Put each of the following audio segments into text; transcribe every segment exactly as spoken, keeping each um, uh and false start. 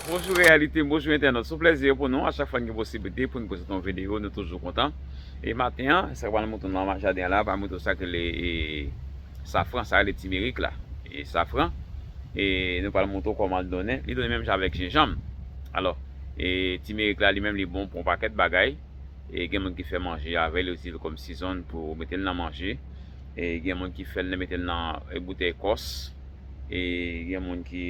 Bonjou reyalite, bonjou entènot. Se yon plèzi pou nou a chak fwa n gen posiblite pou n prezante yon videyo, nou toujou kontan. E maten an, sa k pral montre nou nan jaden an la, pral montre w sa k rele e, safran, sa rele timerik la. E safran, e nou pral montre w kòman l donnen. Li donnen menm jan avèk jenjanm. Alò, e timerik la li menm li bon pou yon pakèt bagay. E gen moun ki fè manje avè l, yo itilize l kòm sizon pou mete l nan manje. E gen moun ki fè l mete l nan e, boutèy kòs. E gen moun ki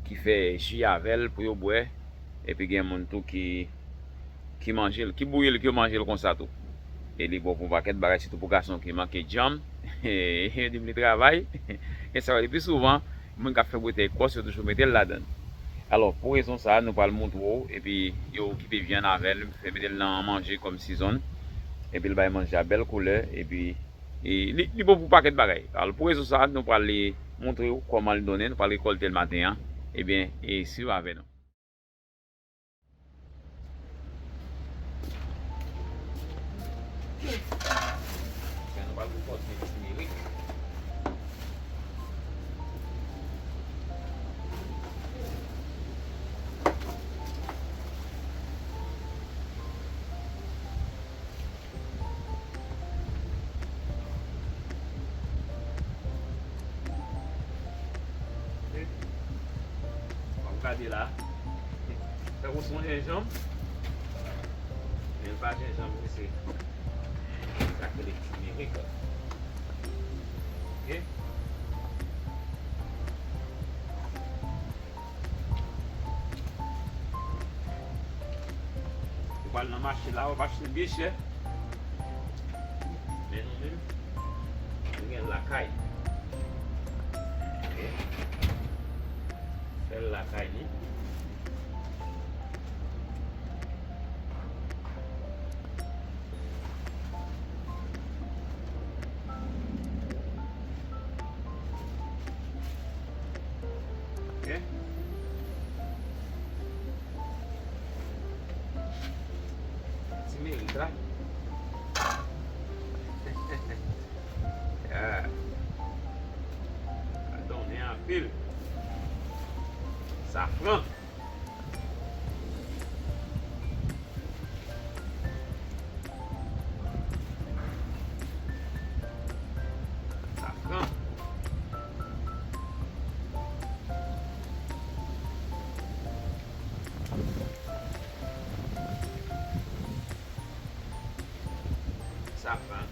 ki fè ji avè l pou yo bwè. Epi gen moun tou ki ki manje l, ki bouyi l, ki yo manje l konsa tou. E li bon pou yon pakèt bagay, sitou pou gason ki manke djanm. Yo di m li travay. E sa, epi souvan, moun k ap fè boutèy kòs, yo toujou mete l ladan l. Alò, pou rezon sa a, nou pral montre w, epi yo okipe vyann avè l, fè mete l nan manje kòm sizon, epi l bay manje a bèl koulè, epi e, li, li bon pou pakèt bagay. Alò, pou rezon sa a, nou pral montre w kòman l donnen, nou pral rekòlte l maten an. Ebyen, e, swiv avè nou. Sa nou pral pou pòt men timerik. W ap gade la. Tankou se yon jenjanm. Men l pa jenjanm, men se sa k rele timerik. Ok? Ou pral nan mache la, w ap achte l byen chè. Men nou menm, nou gen l lakay. Ok? Fè l lakay nou. Ok? Timerik la. Ah. Sa donnen anpil. Safran. Safran. Safran.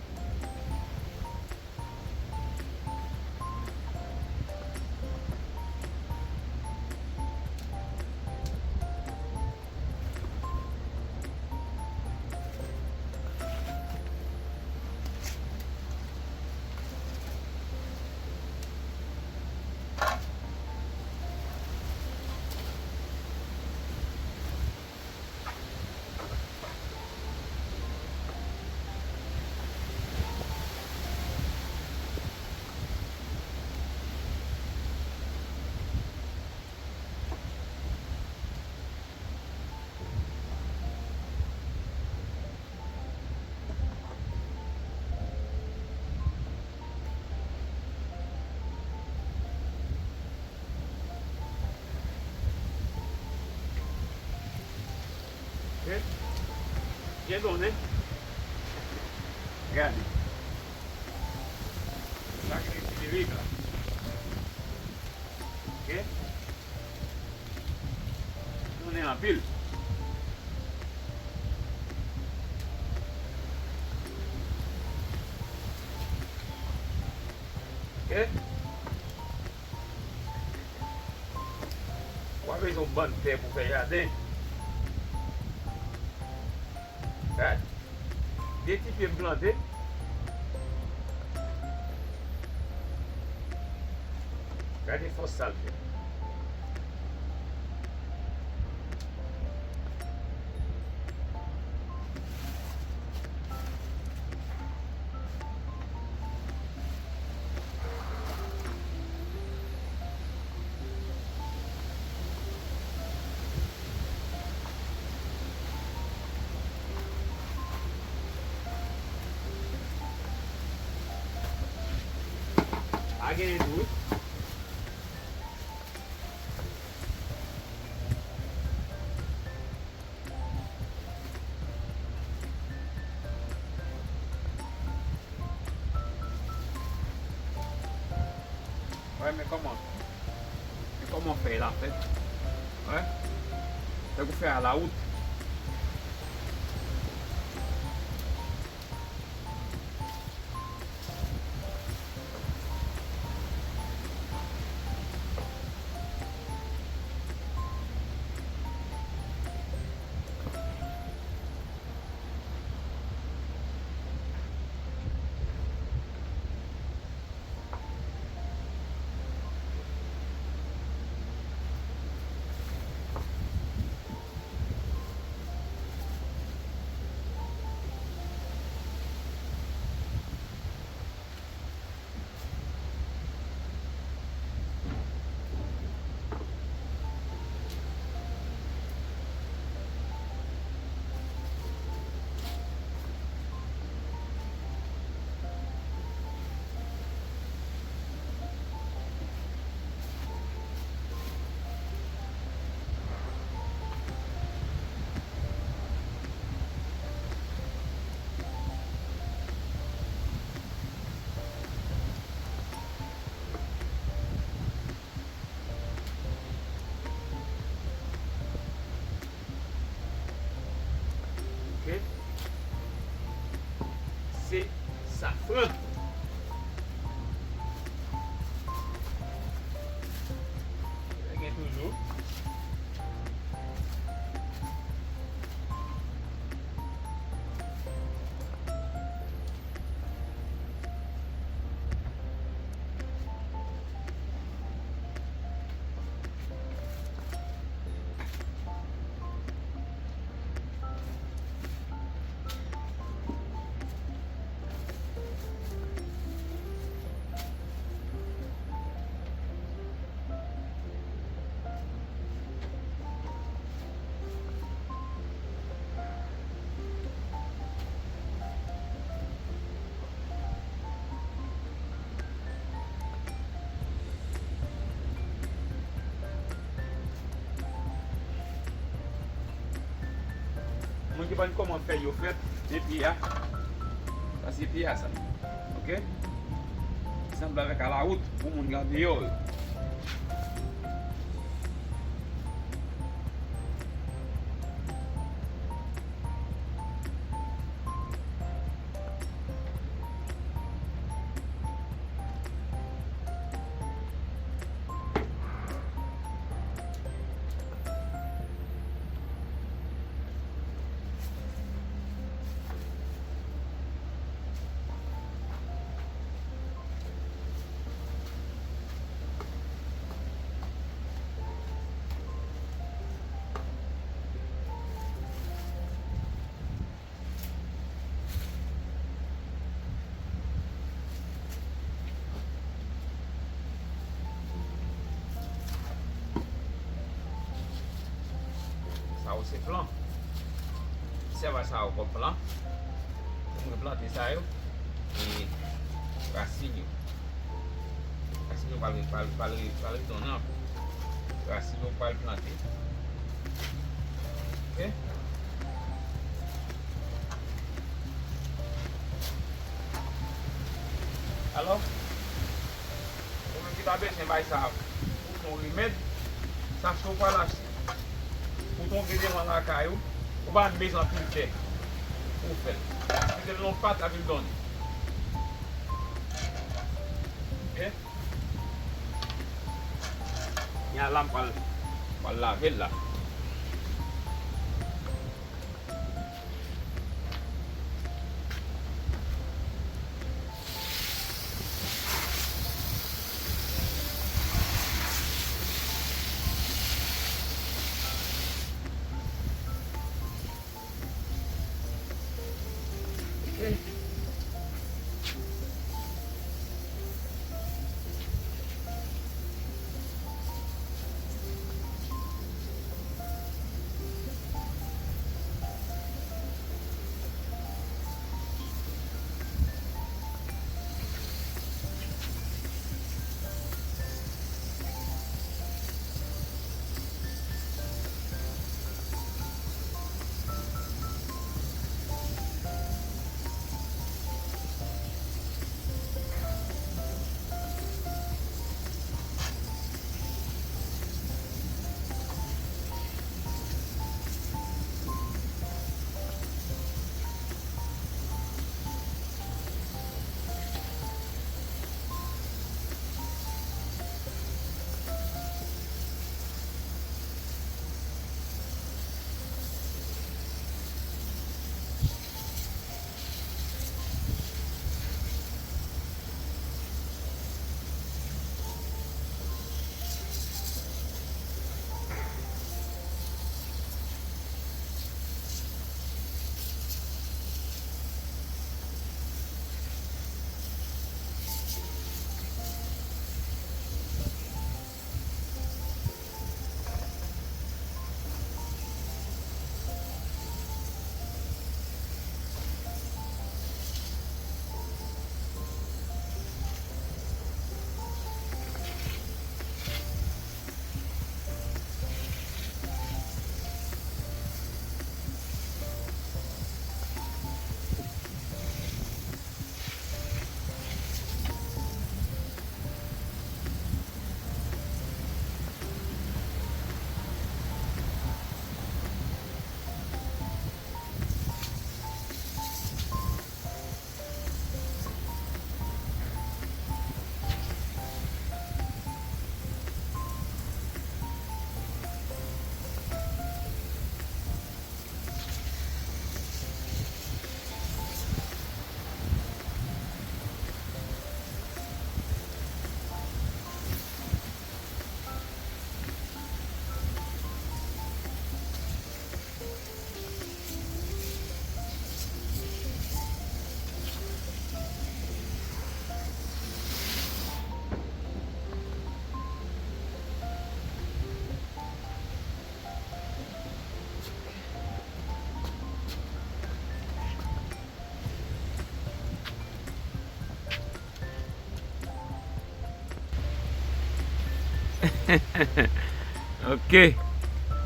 Byen, byen donnen. Gade. Sa ki rele timerik la. Ok? Donnen anpil. Ok? W ap bezwen yon bann tè pou fè jaden. Gad. De ti pye m plante. Gade fòs sa l fè. A genyen tou wi. Wè, men kòman, men kòman fè la fèt? Wè, fè pou fè a la wout. Ok. Se safran. Gen toujou. Moun ki pa konn kòman fè yo fèt, men pye a, sa se pye a sa. Ok? Li sanble avèk a la wout pou moun k andeyò yo. Sa yo se plan. Sèva sa yo kòm plan. Pou mwen plante sa yo. E rasin yo. Rasin yo pral, pral, pral, pral redonnen ankò. Rasin yo pral plante. Ok? Alò, ou menm ki ta bezwen bay sa pou yon remèd, sa se ou pral achte. Ou tonbe devan lakay ou, ou pa bezwen anpil tè pou w fè l. Mete l nan yon pat, la vin donnen. Ok? Kounya la, m pral, pral lave l la. Ok.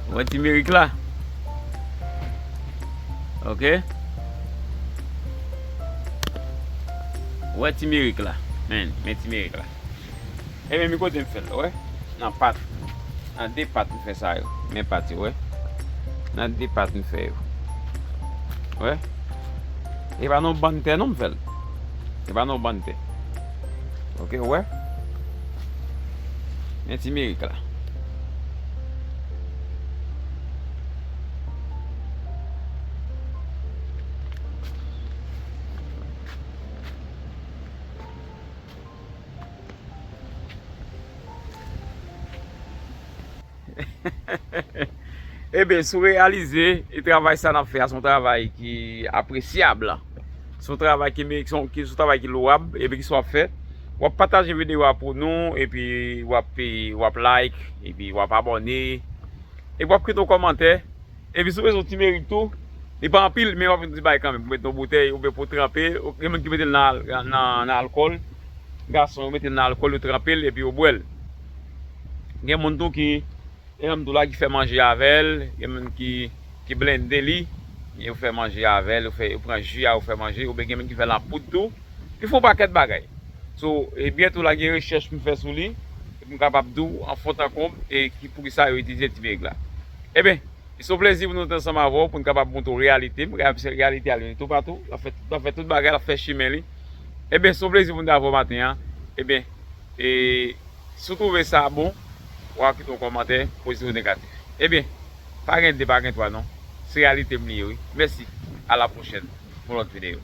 Ou wè timerik la? Ok. Ou wè timerik la? Men, men timerik la. Ebyen, mi kote m fè l, wè. Nan pat. Nan de pat m fè sa yo. Men pat yo, wè. Nan de pat m fè yo. Wè. E pa nan bann tè non m fè l. E pa nan bann tè. Ok, wè. Men timerik la. Ebyen, si w reyalize, e travay sa n ap fè a, se yon travay ki apresyab. Se yon travay ki, me- se yon, ki, se yon travay ki lowab, epi ki sa w ap fè, w ap pataje videyo a pou nou, epi w ap, e, w ap like, epi w ap abòne, epi w ap kite yon kòmantè, epi si w bezwen yon timerik tou, li pa anpil, men w ap yon ti bagay kanmenm, pou mete nan boutèy, oubyen pou tranpe, gen moun ki mete l nan, nan, nan alkòl, gason yo mete l nan alkòl, yo tranpe l, epi yo bwè l. Gen moun tou ki, gen moun tou la ki fè manje avè l, gen moun ki, ki blende li, yo fè manje avè l, yo fè, yo pran ji a, yo fè manje, oubyen gen moun ki fè l an poud tou, li fè yon pakèt bagay. So, e byento la gen rechèch m fè sou li, pou m kapab di w an fon tan konb, e ki, poukisa yo itilize timerik la. Ebyen, se yon plezi pou nou te ansanm avè w, pou n kapab montre w reyalite m, reyalite a li toupatou, l ap fè, l ap fè tout bagay, l ap fè chimen li. Ebyen, se yon plezi pou m te avè w maten an. Ebyen, e, si w twouve sa bon, w a kite yon kòmantè, pozitif ou negatif. Ebyen, pa gen de, pa gen twa non. Se reyalite m li ye, wi. Mèsi. A la pwochèn pou lòt videyo.